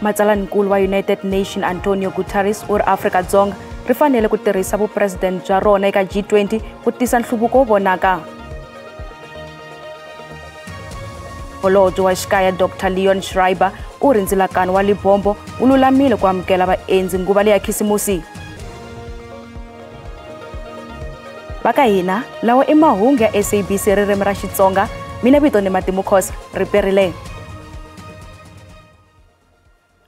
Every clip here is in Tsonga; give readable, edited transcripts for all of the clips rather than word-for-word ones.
Matsalaninkulu wa United Nations Antonio Guterres u ri Afrika-Dzonga ri fanele ku tirhisa vupresidente bya rona eka G20 ku tisa nhluvuko wo vonaka. Holobye wa xikaya Dr Leon Schreiber u ri ndzilakano wa Lebombo wu lulamile ku amukela vaendzi nguva leya khisimusi. Va ka hina lawa i mahungu ya SABC ririmi ra Xitsonga. Mina vito ni Matimu Khosa ri perile.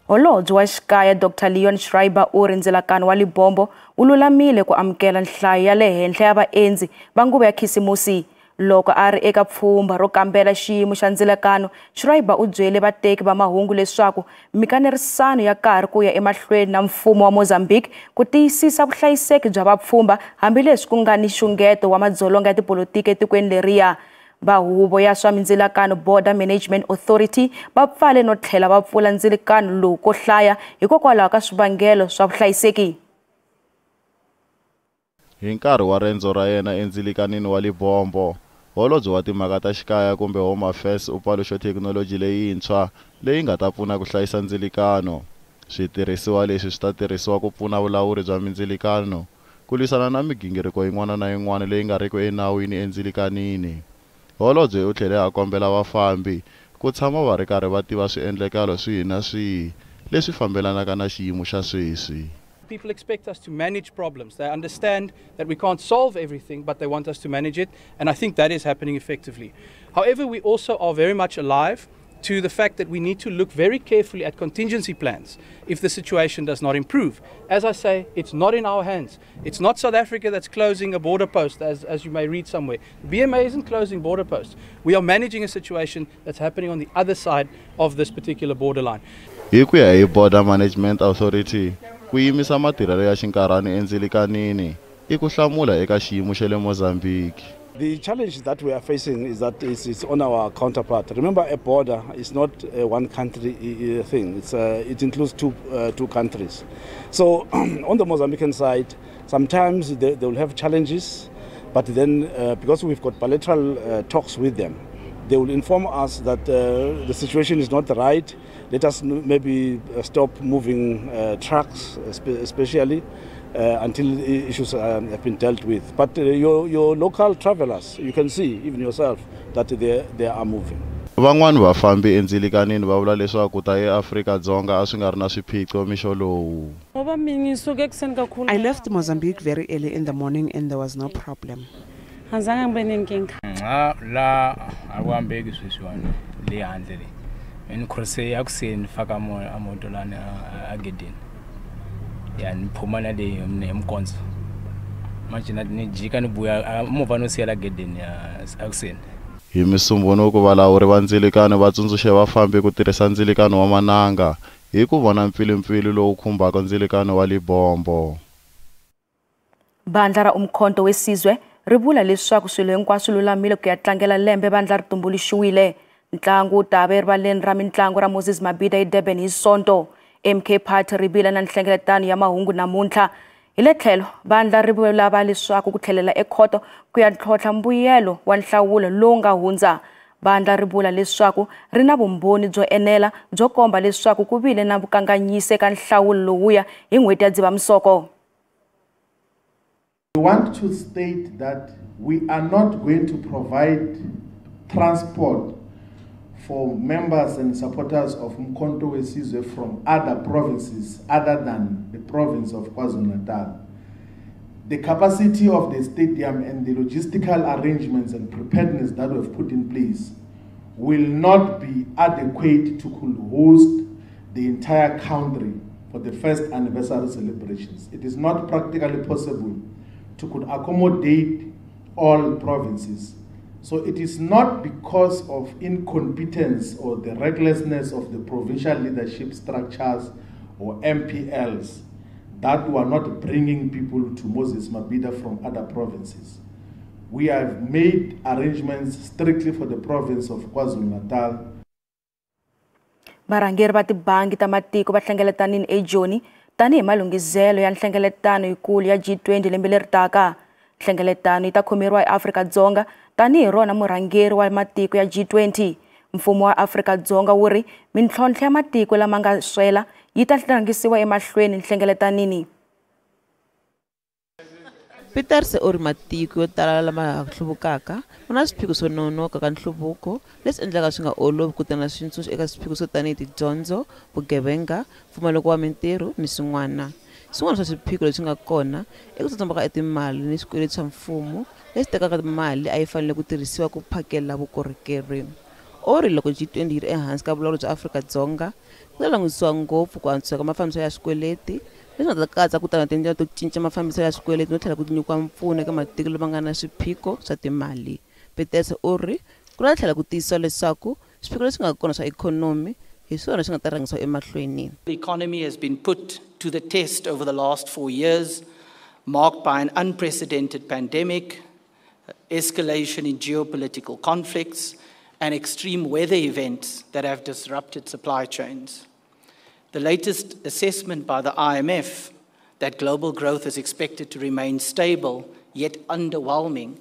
Holobye wa xikaya Dr Leon Schreiber u ri ndzilakano wa Lebombo wu lulamile ku amukela nhlayo ya le henhla ya vaendzi va nguva ya khisimusi. Loko a ri eka pfhumba ro kambela xiyimo xa ndzilakano, Schreiber u byele vateki va mahungu leswaku mikanerisano ya karhi ku ya emahlweni na mfumo wa Mozambique ku tiyisisa vuhlayiseki bya vapfhumba hambileswi ku nga ni nxungeto wa madzolonga ya tipolitiki etikweni leriya. Va huvo ya swa mindzilakano Border Management Authority va pfale no tlhela va pfula ndzilakano lowu ko hlaya hikokwalaho ka swivangelo swa vuhlayiseki. Hi nkarhi wa rendzo ra yena endzilikanini wa Lebombo, holobye wa timhaka ta xikaya kumbe Home Affairs u paluxe thekinoloji leyintshwa leyi nga ta pfuna ku hlayisa ndzilikano. Switirhisiwa leswi swi ta tirhisiwa ku pfuna vulawuri bya mindzilikano ku lwisana na migingiriko yin'wana na yin'wana leyi nga riki enawini endzilikanini. Holobye u tlhele a kombela vafambi ku tshama va ri karhi va tiva swiendlakalo swihi na swihi leswi fambelanaka na xiyimo xa sweswi. People expect us to manage problems. They understand that we can't solve everything, but they want us to manage it, and I think that is happening effectively. However, we also are very much alive to the fact that we need to look very carefully at contingency plans if the situation does not improve. As I say, it's not in our hands. It's not South Africa that's closing a border post, as you may read somewhere. BMA isn't closing border posts. We are managing a situation that's happening on the other side of this particular borderline. Hi ku ya hi Border Management Authority, ku yimisa matirhelo ya xinkarhana endzilikanini i ku hlamula eka xiyimo xa le Mozambique. The challenge that we are facing is that it's on our counterpart. Remember, a border is not a one country thing. It includes two countries. So on the Mozambican side, sometimes they will have challenges, but then because we've got bilateral talks with them, they will inform us that the situation is not right. Let us maybe stop moving trucks, especially until issues have been dealt with. But your local travelers, you can see even yourself that they are moving. Van'wani vafambi endzilikanini va vula leswaku ta eAfrika-Dzonga a swi nga ri na swiphiqo mixo lowu. I left Mozambique very early in the morning and there was no problem. La akuhambeki sweswiwani le handle le ni khorse ya kuseni faka moto lana agedeni ya ni phuma na le hi mkonzo manje na ni jika ni buya movha no siyela gedeni ya akuseni. Hi Musumbunuko valawuri va ndzilikano va tsundzuxe vafambi ku tirhisa ndzilikano wa mananga hi ku vona mpfilimpfilu lowu khumbaka ndzilikano wa Lebombo. Bandla ra Umkhonto weSizwe ri vula leswaku swilo hinkwaswo lulamile ku ya tlangela lembe vandla ri tumbuluxiwile. Ntlangu wu ta va erivaleni ra mintlangu ra Moses Mabhida eDurban hi Sonto. MK Party ri vile na nhlengeletano ya mahungu namuntlha. Hi le tlhelo vandla ri lava leswaku ku tlhelela ekhoto ku ya ntlhontlha mbuyelo wa nhlawulo lowu nga hundza. Vandla ri vula leswaku ri na vumbhoni byo enela byo komba leswaku ku vile na vukanganyisi eka nhlawulo lowuya hi n'hweti ya Dzivamisoko. We want to state that we are not going to provide transport for members and supporters of Umkhonto weSizwe from other provinces other than the province of KwaZulu-Natal. The capacity of the stadium and the logistical arrangements and preparedness that we have put in place will not be adequate to host the entire country for the first anniversary celebrations. It is not practically possible to could accommodate all provinces. So it is not because of incompetence or the recklessness of the provincial leadership structures or MPLs that were not bringing people to Moses Mabhida from other provinces. We have made arrangements strictly for the province of KwaZulu-Natal. Varhangeri va tibangi ta matiko va hlengeletanini eJoni tanihi malunghizelo ya nhlengeletano yikulu ya G20 lembe leri taka. Nhlengeletano yi ta khomeriwa eAfrika-Dzonga tanihi rona murhangeri wa matiko ya G20. Mfumo wa Afrika-Dzonga wu ri mintlhontlho ya matiko lama nga swela yi ta rhangisiwa emahlweni nhlengeletanini. Peters u ri matiko yo tala lama ha hluvukaka ma na swiphiqo swo nonoka ka nhluvuko leswi endlaka swi nga olovi ku ta na swintshunxo eka swiphiqo swo tanihi tidyondzo, vugevenga, mpfumaleko wa mintirho ni swin'wana. Swin'wana swa swiphiqo leswi nga kona i ku tsotsomba ka timali ni swikweleti swa mfumo leswi tekaka mali a yi fanele ku tirhisiwa ku phakela vukorhokeri. U ri loko G20 yi ri ehansi ka vulawuri bya Afrika-Dzonga, ku ta langutisiwa ngopfu ku antswisa ka mafambiselo ya swikweleti leswi nga ta katsa ku tana tindlela to cinca mafambiselo ya swikweleti no tlhela ku nyikiwa mpfuno eka matiko lama nga na swiphiqo swa timali. Peters u ri ku ta tlhela ku tiyisisiwa leswaku swiphiqo leswi nga kona swa ikhonomi hi swona swi nga ta rhangisiwa emahlweni. The economy has been put to the test over the last 4 years, marked by an unprecedented pandemic, escalation in geopolitical conflicts, and extreme weather events that have disrupted supply chains. The latest assessment by the IMF that global growth is expected to remain stable, yet underwhelming,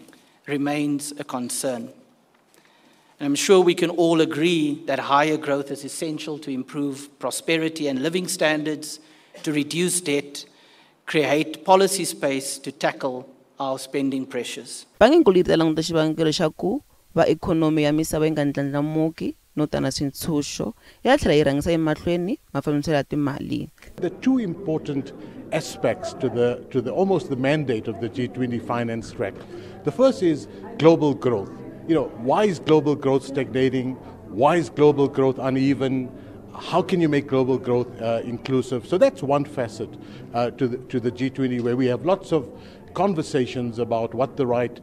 remains a concern. And I'm sure we can all agree that higher growth is essential to improve prosperity and living standards, to reduce debt, create policy space to tackle our spending pressures. Bangi yi ta languta xivangelo xa ku va ikhonomi ya misava yi nga ndlandlamuki no tana swintshunxo ya tlhela yi rhangisa emahlweni mafambiselo ya timali. The two important aspects to the almost the mandate of the G20 finance track. The first is global growth. You know, why is global growth stagnating? Why is global growth uneven? How can you make global growth inclusive? So that's one facet to the G20, where we have lots of conversations about what the right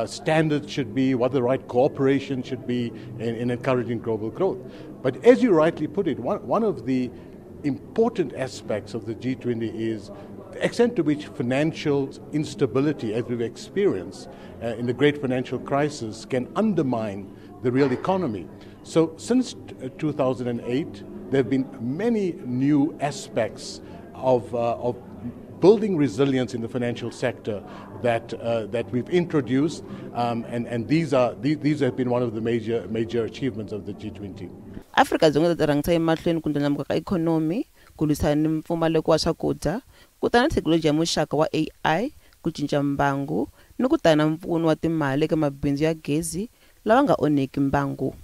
standards should be, what the right cooperation should be in encouraging global growth. But as you rightly put it, one of the important aspects of the G20 is the extent to which financial instability, as we've experienced in the great financial crisis, can undermine the real economy. So since 2008, there have been many new aspects of building resilience in the financial sector that we've introduced, and these have been one of the major achievements of the G20. Afrika-Dzonga ta rhangisa emahlweni ku ndlandlamuka ka ikhonomi, ku lwisana ni mpfumaleko wa swakudya, ku tana thekinoloji ya muxaka wa AI, ku cinca mbangu ni ku tana mpfuno wa timali eka mabindzu ya gezi lava nga onheki mbangu.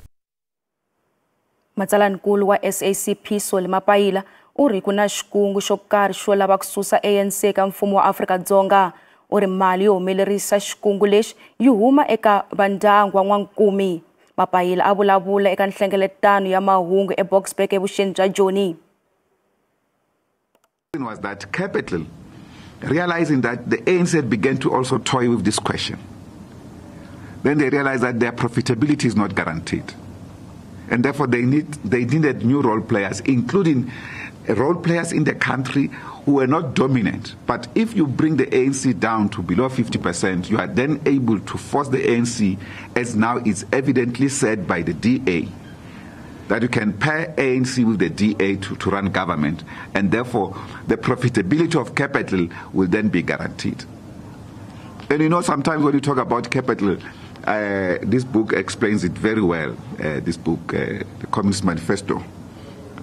Matsalaninkulu wa SACP Solly Mapaila u ri ku na xikungu xo karhi xo lava ku susa ANC eka mfumo wa Afrika-Dzonga. U ri mali yo humelerisa xikungu lexi yi huma eka vandyangu wa N'wankumi. Mapaila a vulavula eka nhlengeletano ya mahungu eBoksburg evuxeni bya Joni. Was that capital, realizing that the ANC began to also toy with this question. Then they realized that their profitability is not guaranteed. And therefore they needed new role players, including role players in the country who were not dominant. But if you bring the ANC down to below 50%, you are then able to force the ANC, as now is evidently said by the DA, that you can pair ANC with the DA to run government, and therefore the profitability of capital will then be guaranteed. And you know, sometimes when you talk about capital, this book explains it very well, this book, The Communist Manifesto,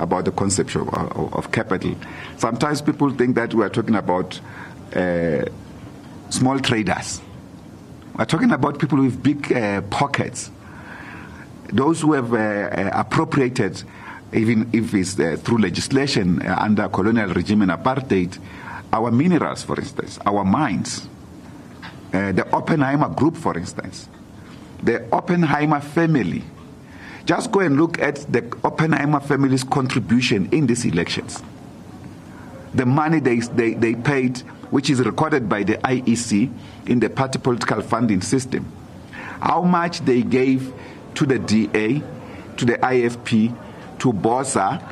about the concept of capital. Sometimes people think that we are talking about small traders. We are talking about people with big pockets, those who have appropriated, even if it's through legislation under colonial regime and apartheid, our minerals, for instance, our mines, the Oppenheimer Group, for instance, the Oppenheimer family. Just go and look at the Oppenheimer family's contribution in these elections. The money they paid, which is recorded by the IEC in the party political funding system, how much they gave to the DA, to the IFP, to BOSA,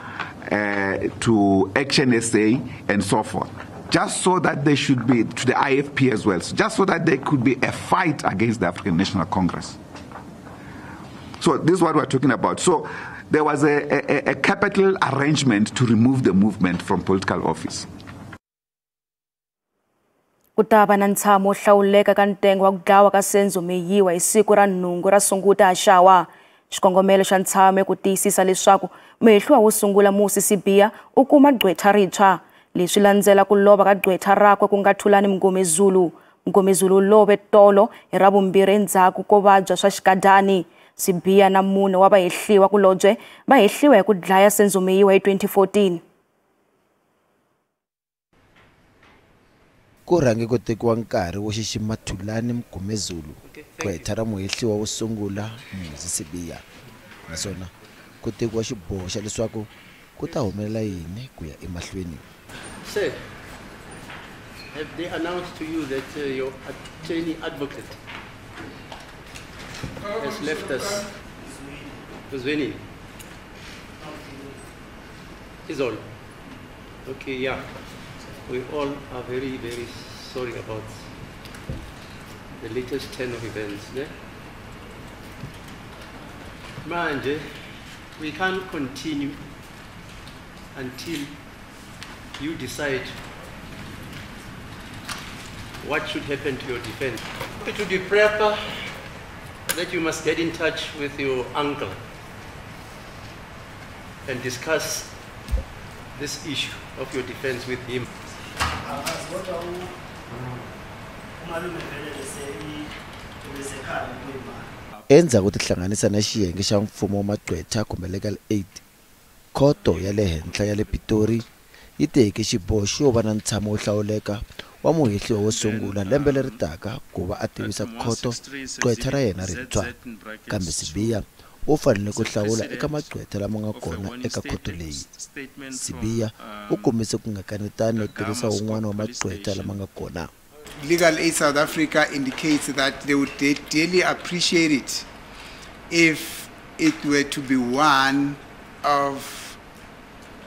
to Action SA, and so forth. Just so that they should be, to the IFP as well, so just so that there could be a fight against the African National Congress. So this is what we're talking about. So there was a capital arrangement to remove the movement from political office. Ku ta va na ntshamo wo hlawuleka ka ntengo wa ku dlawa ka Senzo Meyiwa hi siku ra 8 ra Sunguti haxawa. Xikongomelo xa ntshamo i ku tiyisisa leswaku muhehliwa wo sungula Musi Sibiya u kuma gqwetha rintshwa. Leswi landzela ku lova ka gqwetha rakwe ku nga Thulani Mngomezulu. Mngomezulu u love tolo hi Ravumbirhi endzhaku ko vabya swa xikadani. Sibiya na mune wa vahehliwa kulobye va hehliwa hi ku dlaya Senzo Meyiwa hi 2014. Ku rhange ku tekiwa nkarhi wo xixima Thulani Mngomezulu, gqwetha ra muhehliwa wo sungula Muzi Sibiya, naswona ku tekiwa xiboho xa leswaku ku ta humelela yini ku ya emahlweni. Sir, have they announced to you that your attorney advocate has left us? Uzweni. Is all. Okay, yeah. We all are very, very sorry about the latest turn of events. Ne? Manje, we can't continue until you decide what should happen to your defense. It would be proper that you must get in touch with your uncle and discuss this issue of your defense with him. Endzhaku tihlanganisa na xiyenge xa mfumo wa magqwetha kumbe legal aid, khoto ya le henhla ya le Pitori yi teke xiboho xo va na ntshamo wo hlawuleka wa muhehliwa wo sungula lembe leri taka ku va a tivisa khoto gqwetha ra yena rintshwa. Kambe Sibiya u fanele ku hlawula eka magqwetha lama nga kona eka khoto leyi. Sibiya u kombise ku nga kanetani no tirhisa wun'wana wa magqwetha lama nga kona. Legal Aid South Africa indicates that they would dearly appreciate it if it were to be one of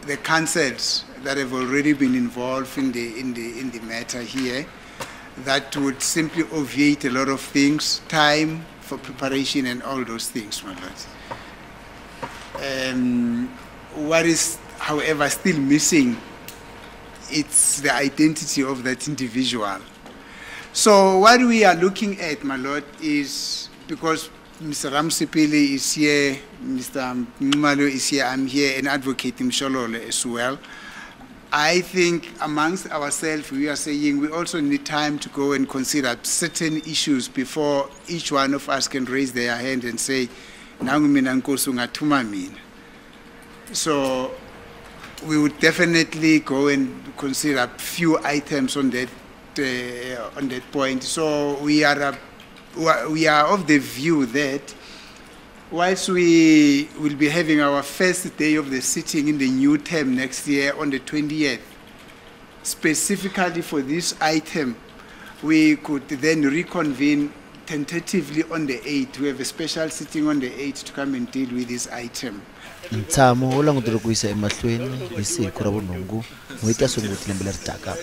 the councils that have already been involved in the matter here. That would simply obviate a lot of things, time for preparation and all those things, my lord. What is, however, still missing, it's the identity of that individual. So what we are looking at, my lord, is because Mr. Ramosepele is here, Mr. Nxumalo is here, I'm here, and Advocate Mshololo as well. I think amongst ourselves, we are saying we also need time to go and consider certain issues before each one of us can raise their hand and say, "Nangu mina nkosi ungathuma mina." So we would definitely go and consider a few items on that point. So we are of the view that whilst we will be having our first day of the sitting in the new term next year on the 20th, specifically for this item, we could then reconvene tentatively on the 8th. We have a special sitting on the 8th to come and deal with this item. Ntshamo wu langutele ku yisa emahlweni hi siku ra vunhungu n'hweti ya Sunguti lembe leri taka.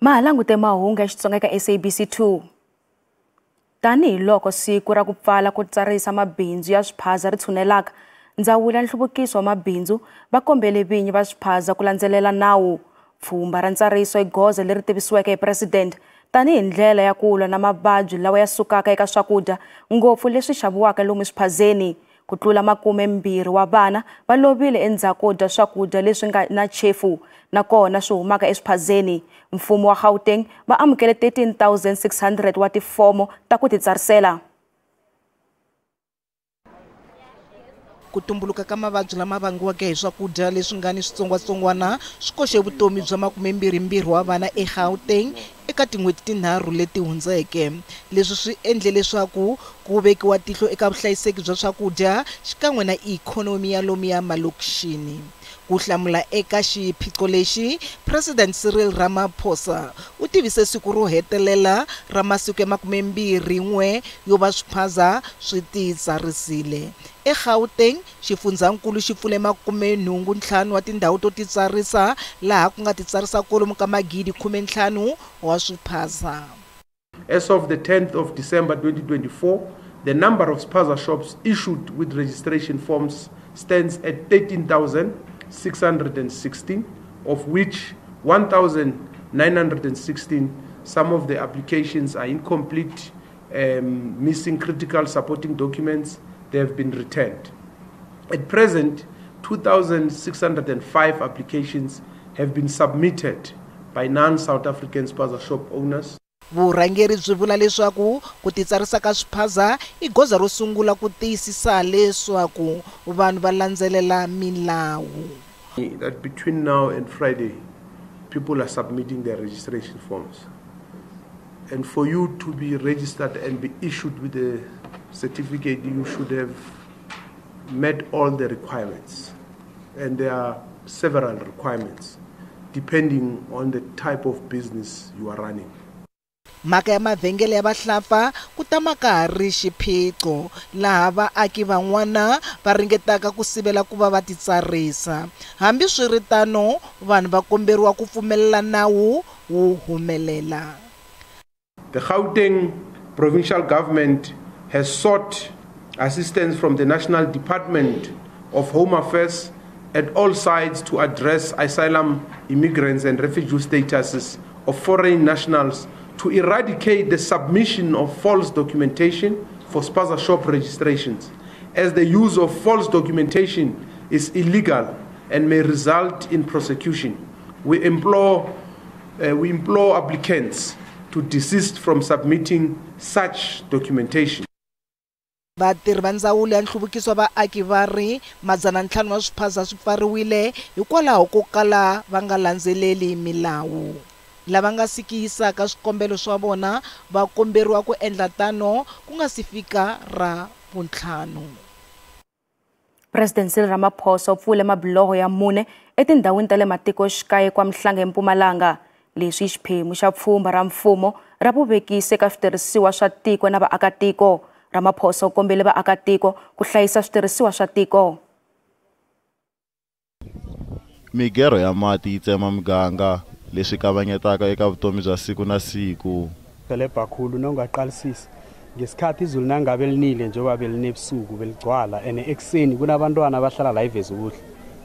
Ma langute mahungu ya Xitsonga eka SABC 2. Tanihiloko siku ra ku pfala ku tsarisa mabindzu ya swiphaza ri tshunelaka, Ndzawulo ya Nhluvukiso wa Mabindzu va kombele vinyi va swiphaza ku landzelela nawu. Pfhumba ra ntsariso i goza leri tivisiweke hi President tanihi ndlela ya ku lwa na mavabyi lawa ya sukaka eka swakudya, ngopfu leswi xaviwaka lomu swiphazeni. Ku tlula 20 wa vana va lovile endzhaku ko dya swakudya leswi nga na chefu nakona swi humaka eswiphazeni. Mfumo wa Gauteng va amukele 13,600 wa tifomo ta ku titsarisela. Ku tumbuluka ka mavabyi lama vangiwaka hi swakudya leswi nga ni switsongwatsongwana swi koxe vutomi bya 22 wa vana eGauteng eka tin'hweti tinharhu leti hundzeke. Leswi swi endle leswaku ku vekiwa tihlo eka vuhlayiseki bya swakudya xikan'we na ikhonomi ya lomuya malokixini. Ku hlamula eka xiphiqo lexi, President Cyril Ramaphosa u tivise siku ro hetelela ra masiku ya 21 yo va swiphaza swi titsarisile. eGauteng, xifundzankulu xi pfule 85 wa tindhawu to titsarisa laha ku nga titsarisa kwalomu ka 15,000 wa swiphaza. As of the 10th of December 2024, the number of spaza shops issued with registration forms stands at 13,616, of which 1,916, some of the applications are incomplete, missing critical supporting documents, they have been returned. At present, 2,605 applications have been submitted by non-South African spaza shop owners. Vurhangeri byi vula leswaku ku titsarisa ka swiphaza i goza ro sungula ku tiyisisa leswaku vanhu va landzelela milawu. That between now and Friday, people are submitting their registration forms. And for you to be registered and be issued with a certificate, you should have met all the requirements. And there are several requirements depending on the type of business you are running. Mhaka ya mavhengele ya vahlampfa ku tama ka ha ri xiphiqo laha vaaki van'wana va ringetaka ku sivela ku va va titsarisa. Hambiswiritano, vanhu va komberiwa ku pfumelela nawu wu humelela. The Gauteng provincial government has sought assistance from the National Department of Home Affairs at all sides to address asylum immigrants and refugee statuses of foreign nationals to eradicate the submission of false documentation for spaza shop registrations, as the use of false documentation is illegal and may result in prosecution. We implore applicants to desist from submitting such documentation. Vatirhi va ndzawulo ya nhluvukiso wa vaaki va ri 500 wa swiphaza swi pfariwile hikwalaho ko kala va nga landzeleli milawu. Lava nga siki yisaka swikombelo swa vona va komberiwa ku endla tano ku nga si fika ra vuntlhanu. President Cyril Ramaphosa u pfule mabiloho ya 4 etindhawini ta le matikoxikaya kwa Mhlanga eMpumalanga. Leswi i xiphemu xa pfhumba ra mfumo ra vuvekisi eka switirhisiwa swa tiko na vaakatiko. Ramaphosa u kombele vaakatiko ku hlayisa switirhisiwa swa tiko. Migero ya mati yi tsema miganga, leswi kavanyetaka eka vutomi bya siku na siku. Helebha kakhulu nongaqalisisi ngesikhathi izulu nangabe linile njengoba beline ebusuku beligcwala and ekuseni kunabantwana abahlala la eVezukuhle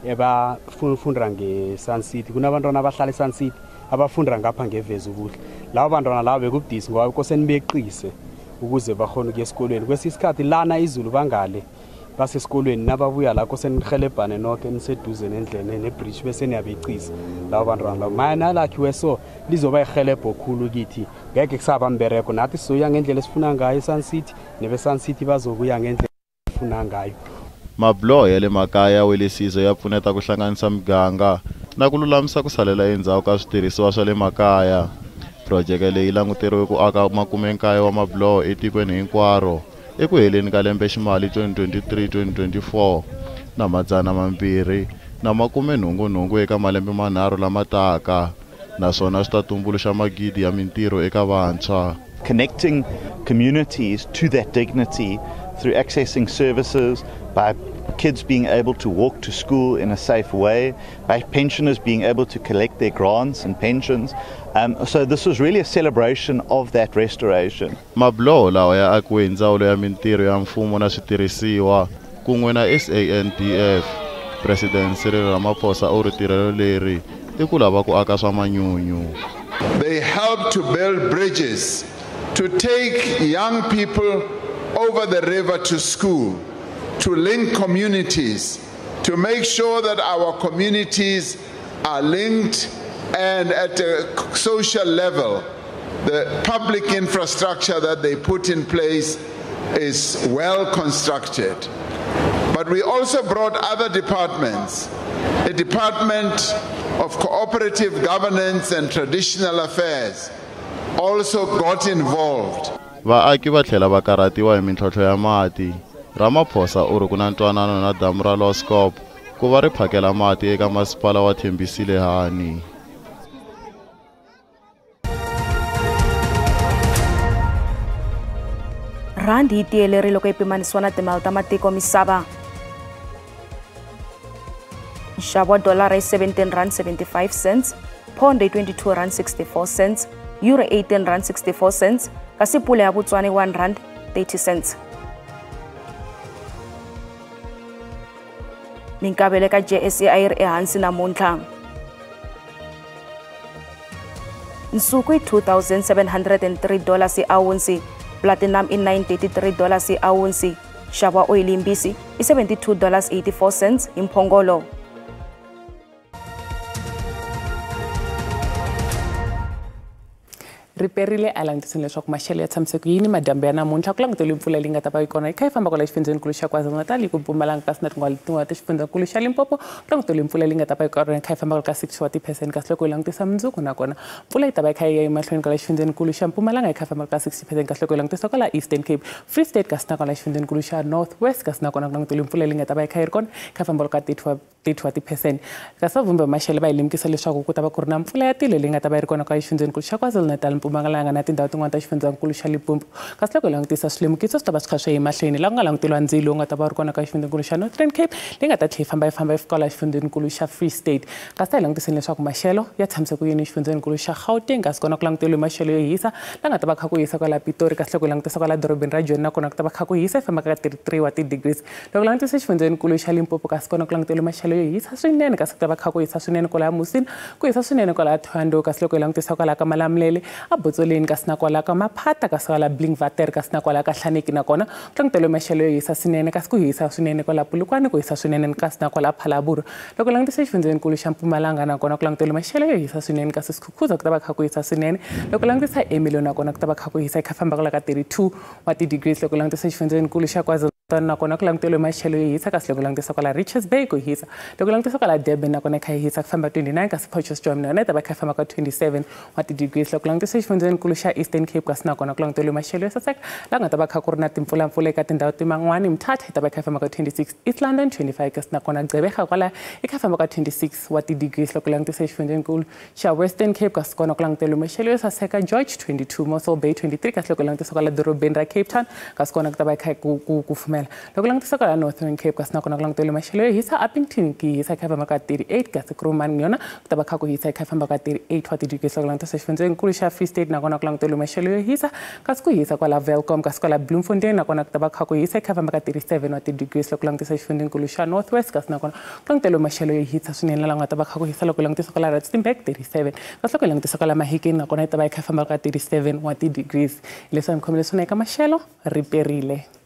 ebafunda nge-Sun City, kunabantwana abahlala e-Sun City abafunda ngapha ngeVezukuhle. Labo bantwana labo bekubudisi ngoba kose nibeqise ukuze bakhone ukuya esikolweni. Kwesinye isikhathi lana izulu bangale basesikolweni nababuya la kose nihelebhane nonke niseduze nendlela nebridge bese niyabecisa labo bantwana labo. Mana lakhiwe so lizoba ihelebho khulu kithi, ngeke kusaba mbereko nathi sizoya ngendlela esifuna ngayo eSun City nebe-Sun City bazokuya ngendlela esifuna ngayo. Mabiloho ya le makaya wa Welesizwe ya pfuneta ku hlanganisa miganga na ku lulamisa ku salela endzhaku ka switirhisiwa swa le makaya. Phurojeke leyi languteriwe ku aka 19 wa mabiloho etikweni hinkwaro eku heleni ka lembe ximali 2023-2024 na 288 eka malembe manharhu lama taka, naswona swi ta tumbuluxa magidi ya mintirho eka vantshwa. Connecting communities to that dignity through accessing services, by kids being able to walk to school in a safe way, by pensioners being able to collect their grants and pensions. So this was really a celebration of that restoration. Mabiloho lawa ya akiwe hi ndzawulo ya mintirho ya mfumo na switirhisiwa kun'we na SANDF. President Cyril Ramaphosa u ri tirhelo leri i ku lava ku aka swa manyunyu. They help to build bridges to take young people over the river to school, to link communities, to make sure that our communities are linked and at a social level, the public infrastructure that they put in place is well constructed. But we also brought other departments, a Department of Cooperative Governance and Traditional Affairs also got involved. Vaaki va tlhela va karhatiwa hi mintlhontlho ya mati. Ramaphosa u ri ku na ntwanano na damu ra Loskop ku va ri phakela mati eka masipala wa Thembisile Hani. Rhandi yi tiyelerile loko yi pimanisiwa na timali ta matiko misava. Nxavo wa dolara i R17.75, pound i R22.64, euro R18.64, kasi pula ya Botswana i R1.30. Minkavelo ka JSE a yi ri ehansi namuntlha. Nsuku i $2,703 hi awunsi, platinum i $933 hi awunsi, nxavo wa oyili yimbisi i $72.84 hi mphongolo. Riperile a langutiseni leswaku maxelo ya tshamise ku yini madyambu ya namuntlha ku languteliwe mpfula leyi nga ta va yi kona yi kha yi famba kwala xifundzenikulu xa KwaZulu-Natal yi ku Mpumalanga kasi na tin'wana ta xifundzenikulu xa Limpopo ku languteliwe mpfula leyi nga ta va yi kona yi kha yi famba ka 60 wa ti-percent kasi loko yi langutisa mundzuku nakona mpfula yi ta va yi kha yi ya emahlweni kwala xifundzenikulu xa Mpumalanga yi kha yi famba ka 60% kasi loko yi langutisa kwala Eastern Cape, Free State kasi na kwala xifundzenikulu xa North West kasi nakona ku languteliwe mpfula leyi nga ta va yi kha yi ri kona yi kha yi famba ka 30 wa ti-percent kasi vavhumbi va maxelo va hi lemukisa leswaku ku ta va ku ri na mpfula ya tilo leyi nga ta va yi ri kona kwala xifundzenikulu xa KwaZulu-Natal, Mpumalanga na tindhawu tin'wana ta xifundzankulu xa Limpopo. Kasi loko hi langutisa swilemukiso swi ta va swi kha swi ya emahlweni laha ku nga languteriwa ndzilo wu nga ta va wu ri kona ka xifundzankulu xa Northern Cape leyi nga ta tlhela yi famba yi famba yi fika laha xifundzenikulu xa Free State. Kasi ta hi langutiseni leswaku maxelo ya tshamise ku yini xifundzenikulu xa Gauteng kasi kona ku languteriwe maxelo yo hisa laha nga ta va kha ku hisa kwala Pitori kasi loko hi langutisa kwala dorobeni ra Joni nakona ku ta va kha ku hisa yi famba ka 33 wa ti-degrees. Loko langutisa xifundzenikulu xa Limpopo kasi kona ku languteriwe maxelo yo hisa swinene kasi ku ta va kha ku hisa swinene kwala Musina, ku hisa swinene kwala Thohoyandou kasi loko hi langutisa kwala ka Malamulele Botsoleni kasi na kwala ka Maphata kasi kwala Blinkwater kasi na kwala ka Hlaneki nakona ku languteriwe maxelo yo hisa swinene kasi ku hisa swinene kwala Polokwane ku hisa swinene kasi na kwala Phalaborwa. Loko langutisa xifundzenikulu xa Mpumalanga nakona ku languteriwe maxelo yo hisa swinene kasi Skhukhuza ku ta va kha ku hisa swinene. Loko langutisa Ermelo nakona ku ta va kha ku hisa yi kha famba kwala ka 32 wa ti-degrees. Loko langutisa xifundzenikulu xa KwaZulu nakona ku languteriwe maxelo yo hisa kasi loko langutisa kwala Richards Bay ku hisa. Loko langutisa kwala Durban nakona kha yi hisa ku famba 29 kasi Potchefstroom na yona yi ta va kha yi famba ka 27 wa ti-degrees. Loko langutisa xifundzenikulu xa Eastern Cape kasi nakona ku languteriwe maxelo yo saseka laha nga ta va kha ku ri na timpfulampfula eka tindhawu tin'wani Mthatha yi ta va kha yi famba ka 26, East London 25 kasi nakona Gqeberha kwala yi kha famba ka 26 wa ti-degrees. Loko langutisa xifundzenikulu xa Western Cape kasi kona ku languteriwe maxelo yo saseka George 22, Mossel Bay 23 kasi loko langutisa kwala dorobeni ra Cape Town kasi kona ku ta va kha ku kufumela. Loko langutisa kwala Northern Cape kasi nakona ku languteriwe maxelo yo hisa Upington ku hisa kha famba ka 38 kasi Kroman yona ku ta va kha ku hisa kha famba ka 38 wa ti-degrees. Loko langutisa xifundzenikulu xa Free State nakona ku languteriwe maxelo yo hisa kasi ku hisa kwala Welkom kasi kwala Bloemfontein nakona ku ta va kha ku hisa kha famba ka 37 wa ti-degrees. Loko langutisa xifundzenikulu xa North West kasi nakona ku languteriwe maxelo yo hisa swinene laha nga ta va kha ku hisa loko langutisa kwala Rustenburg 37 kasi loko langutisa kwala Mahikeng nakona yi ta va yi kha famba ka 37 wa ti-degrees. Leswi hi mi khomele swona eka maxelo riperile.